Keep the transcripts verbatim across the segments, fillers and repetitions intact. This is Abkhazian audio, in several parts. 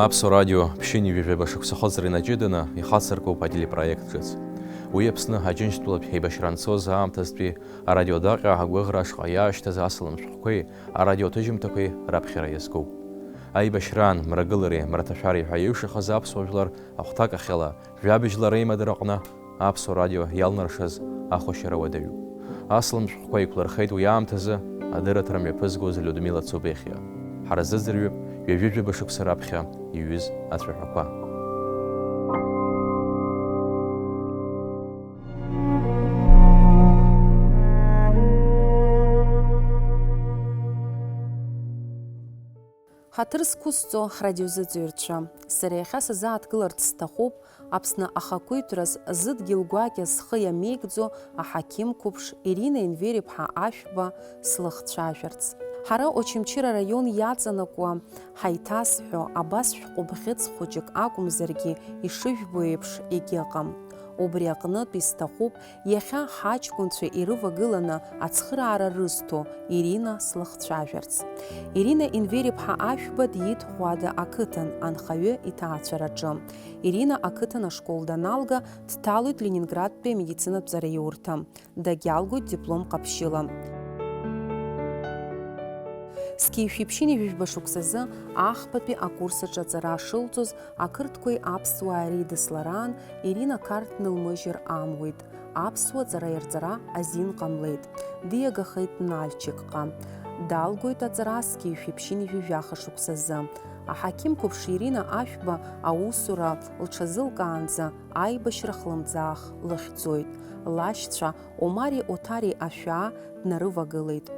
Аԥсуа радио ԥшьынҩажәи жәаба шықәса ахыҵра инаҷыданы ихацыркуп ателепроект ҿыц. Уи Аԥсны Аџьынџьтәылатә еибашьра анцоз аамҭазтәи арадиодаҟьа агәыӷра ашҟа иаашьҭыз асалам шәҟәқәеи арадиоҭыжьымҭақәеи раԥхьара иазкуп. Аибашьраан, мрагылареи мраҭашәареи ҳәа иҩшахаз аԥсуа жәлар ахәҭакахьала, жәабжьла реимадара аҟны Аԥсуа радио иалнаршаз ахәашьара уадаҩуп. Асалам шәҟәқәа еиқәлырхеит уи аамҭазы адырраҭара мҩаԥызгоз Людмила Цубехиа. Ҳара ҳзыӡырҩып ҩажәи жәаба шықәса раԥхьа иҩыз ацәаҳәақәа. Ҳаҭыр зқәысҵо ҳрадиозыӡырҩцәа, сара иахьа сазааҭгыларц сҭахуп Аԥсны ахақәиҭраз зыдгьыл гәакьа зхы иамеигӡо аҳақьым қәыԥш Ирина Енвери-ԥҳа Ашәба слыхцәажәарц. Ҳара Очамчыра араион иаҵанакуа ҳаиҭазҳәо, абас шәҟәы бӷьыц хәыҷык акәымзаргьы, ишыжәбо еиԥш, егьыҟам. Убри аҟнытә исҭахуп иахьа ҳаҷкәынцәа ирывагыланы ацхыраара рызҭо Ирина слыхцәажәарц. Ирина Енвери-ԥҳа Ашәба диит Ӷәада ақыҭан анхаҩы иҭаацәараҿы. Ирина ақыҭан ашкол даналга, дҭалоит Ленинградтәи амедицинатә ҵараиурҭа. Дагьалгоит диплом ҟаԥшьыла. Зқьи жәшәи ԥшьынҩажәи жәба шықәсазы ахԥатәи акурс аҿы аҵара шылҵоз, ақырҭқәеи аԥсуааи реидыслараан Ирина Қарҭ днылмыжьыр амуит. Аԥсуа ҵараирҵара азин ҟамлеит. Диагахеит Нальчикҟа. Далгоит аҵара зқьи жәшәи ԥшьынҩажәи жәаха шықәсазы. Аҳақьым қәыԥш Ирина Ашәба аусура лҽазылкаанӡа аибашьра хлымӡаах лыхьӡоит. Лашьцәа Омари Оҭари ашәаа днарывагылеит.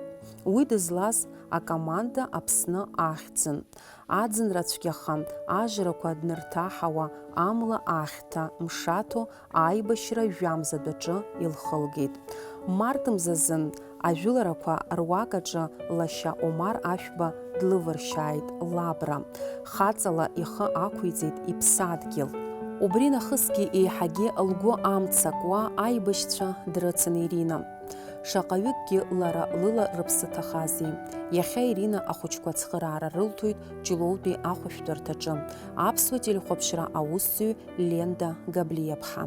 Уи дызлаз акоманда Аԥсны ахьӡын. Аӡынра цәгьаха, ажрақәа днырҭаҳауа, амла ахьҭа мшаҭо, аибашьра жәамзатә аҿы илхылгеит. Март мзазын ажәыларақәа руак аҿы лашьа Омар Ашәба длывыршьааит лабра. Хаҵала ихы ақәиҵеит иԥсадгьыл. Убри нахысгьы еиҳагьы лгәы амцакуа аибашьцәа дрыцын Ирина. Шаҟаҩыкгьы лара лыла рыԥсы ҭахази. Иахьа Ирина ахәыҷқәа ацхыраара рылҭоит Ҷлоутәи ахәышәтәырҭаҿы, аԥсуа телехәаԥшра аусзуҩ Ленда Габлиаԥҳа.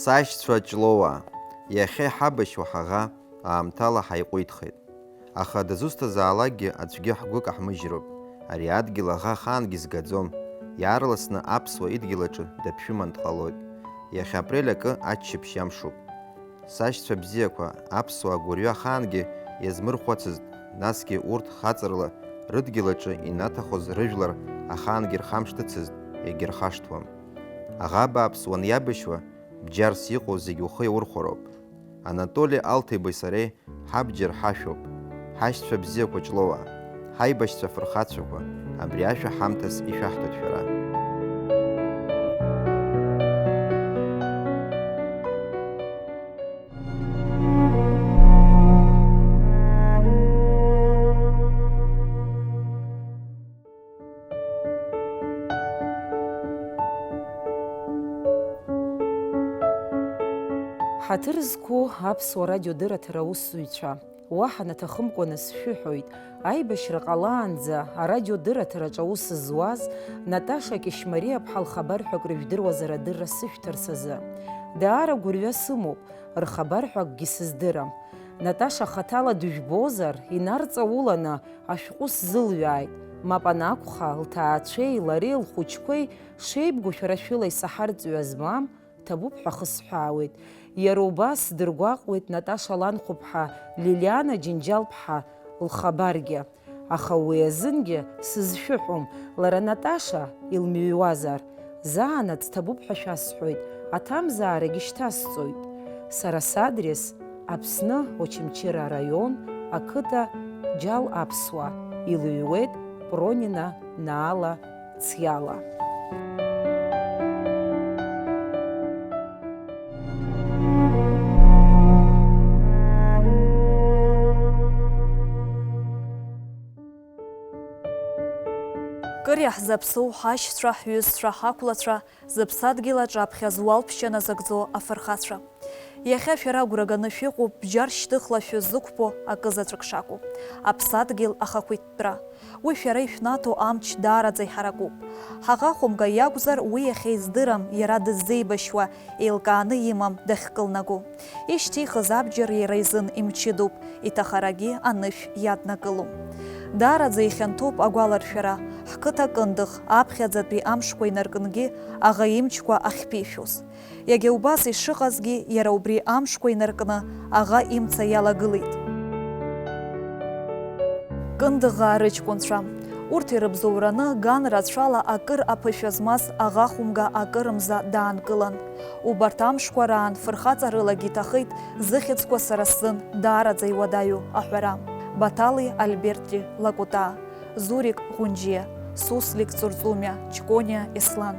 Сашьцәа Ҷлоуаа, иахьа иҳабашьуа ҳаӷа аамҭала ҳаиҟәиҭхеит. Аха дызусҭазаалакгьы аӡәгьы ҳгәы каҳмыжьроуп. Ари адгьыл аӷа ахаангьы згаӡом. Иаарласны аԥсуа идгьыл аҿы даԥшәыман дҟалоит. Иахьа апрель акы аччаԥшь иамшуп. Сашьцәа бзиақәа, аԥсуаа гәырҩа ахаангьы иазмырхәацызт, насгьы урҭ хаҵарала рыдгьыл аҿы инаҭахоз рыжәлар ахаангьы рхамышҭыцызт, егьырхашҭуам. Аӷа бааԥс уаниабашьуа, бџьарс иҟоу зегь ухы иаурхәароуп. Анатоли Алҭеибеи сареи ҳабџьар ҳашәоуп. Ҳашьцәа бзиақәа Ҷлоуаа, ҳаибашьцәа фырхацәақәа, абри ашәа ҳамҭас ишәаҳҭоит шәара. Ҳаҭыр зқәу аԥсуа радиодырраҭара аусзуҩцәа, уаҳа наҭахымкәаны сшәыҳәоит, аибашьра ҟалаанӡа арадиодырраҭараҿы аус зуаз Наташа Кьышьмариаԥҳа лхабар ҳәа акрыжәдыруазар адырра сышәҭарц азы. Даара гәырҩа сымоуп, рхабар ҳәа акгьы сыздырам. Наташа хаҭала дыжәбозар, инарҵауланы ашәҟәы сзылҩааит, мап анакәха, лҭаацәеи лареи лхәыҷқәеи шеибгоу шәара шәыла исаҳартә ҩа змам ҭабуп ҳәа ахысҳәаауеит. Иара убас сдыргәаҟуеит Наташа ланхәыԥҳа Лилиана Џьынџьал-ԥҳа лхабаргьы. Аха уи азынгьы сызшәыҳәом, лара Наташа илмыҩуазар, заанаҵ ҭабуп ҳәа шәасҳәоит, аҭамзаарагьы шьҭасҵоит. Сара садрес, Аԥсны, Очамчыра араион, ақыҭа Џьал Аԥсуа, илыҩуеит Пронина Наала цәгьала. Кыр иаҳзаԥсоу ҳашьцәа, ҳҩызцәа, ҳақәлацәа, зыԥсадгьыл аҿаԥхьа зуалԥшьа назыгӡо афырхацәа. Иахьа шәара агәра ганы шәыҟоуп бџьар шьҭыхла шәызықәԥо акызаҵәык шакәу, аԥсадгьыл ахақәиҭтәра. Уи шәара ишәнаҭо амч даараӡа иҳаракуп. Ҳаӷа хәымга иакәзар, уи иахьа издырам, иара дыззеибашьуа, еилкааны имам дахькылнаго. Ишьҭихыз абџьар иара изын имчыдоуп, иҭахарагьы анышә иаднакылом. Даараӡа ихьанҭоуп агәаларшәара, ҳқыҭа Кындыӷ аԥхьаӡатәи амшқәа инаркынгьы аӷа имчқәа ахьԥишәоз. Иагьа убас ишыҟазгьы, иара убри амшқәа инаркны аӷа имца иалагылеит. Кындыӷаа рыҷкәынцәа. Урҭ ирыбзоураны ган рацәала акыр аԥышәа змаз аӷа хәымга акырымза даанкылан. Убарҭ амшқәа раан фырхаҵарылагьы иҭахеит зыхьӡқәа сара сзын даараӡа иуадаҩу аҳәара. Баҭали Альберти Лакутаа, Зурик Ӷәынџьиа, Суслик Ҵурҵумиа, Ҷкәыниа Еслан.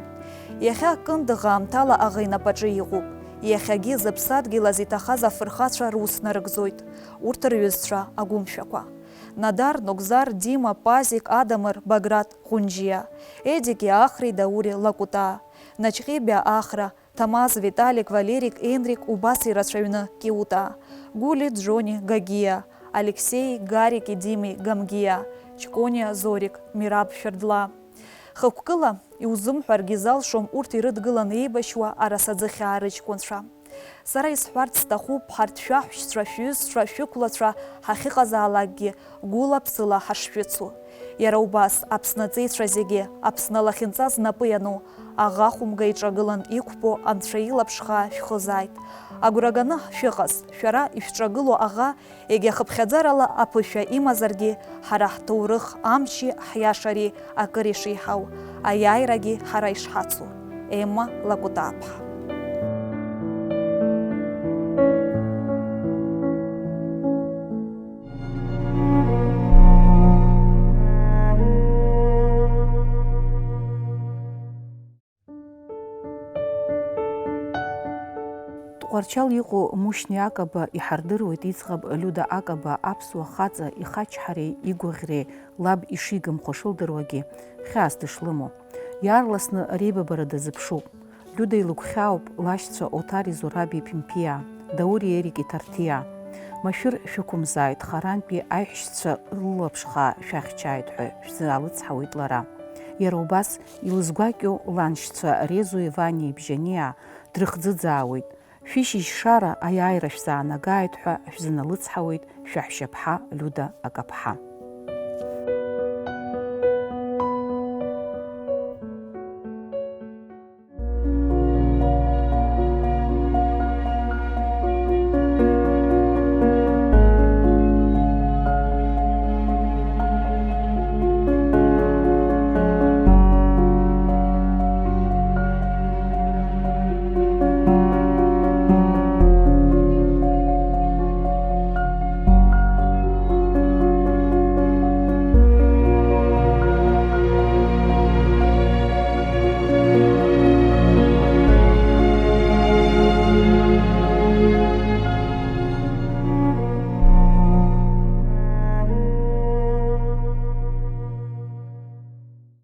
Иахьа Кындыӷ аамҭала аӷа инапаҿы иҟоуп. Иахьагьы зыԥсадгьыл азы иҭахаз афырхацәа рус нарыгӡоит. Урҭ рҩызцәа агәымшәақәа. Надар, Ногзар, Дима, Пазик, Адамыр, Баграт, Ӷәынџьиа, Едики, Ахри, Даури, Лакутаа, Наҷҟьебиа, Ахра, Ҭамаз, Виталик, Валерик, Енрик, убас ирацәаҩны Киутаа, Гәли, Џьони, Гагиа, Алексеи, Гарики, Дими, Гамгиа, Ҷкәыниа, Зорик, Мираб, Шәырдла. Хықәкыла, иузымҳәаргьы залшом урҭ ирыдгыланы еибашьуа арасаӡыхьаа рыҷкәынцәа. Сара исҳәарц сҭахуп, ҳарҭ шәаҳәшьцәа, шәҩызцәа, шәықәлацәа ҳахьыҟазаалакгьы гәыла-ԥсыла ҳашшәыцу. Иара убас, Аԥсны аҵеицәа зегьы, Аԥсны алахьынҵа знапы иану, аӷа хәымга иҿагылан иқәԥо Анцәа илаԥш хаа шәхызааит. Агәра ганы шәыҟаз, шәара ишәҿагыло аӷа, егьа хыԥхьаӡарала аԥышәа имазаргьы, ҳара ҳҭоурых амчи ҳиашари акыр ишеиҳау, аиааирагьы ҳара ишҳацу. Емма Лакутааԥҳа. Тҟәарчал иҟоу Мушьни Акаба иҳардыруеит иӡӷаб Лиуда Акаба аԥсуа хаҵа ихачҳареи игәаӷьреи лаб ишигымхо шылдыруагьы хьаас дышлымоу. Иаарласны реибабара дазыԥшуп. Лиуда илыгәхьаауп лашьцәа Отари Зураби Ԥимԥиаа, Даури Ерики Ҭарҭиаа. Машәыр шәықәымзааит, харантәи аиҳәшьцәа рылаԥш хаа шәахьчааит ҳәа шәзалыцҳауеит лара. Иара убас илызгәакьоу ланшьцәа Резуи Ваниеи Бжьаниаа дрыхӡыӡаауеит. Шәышьыжьшара аиааира шәзаанагааит ҳәа шәзыналыцҳауеит шәаҳәшьаԥҳа Лиуда Акаԥҳа.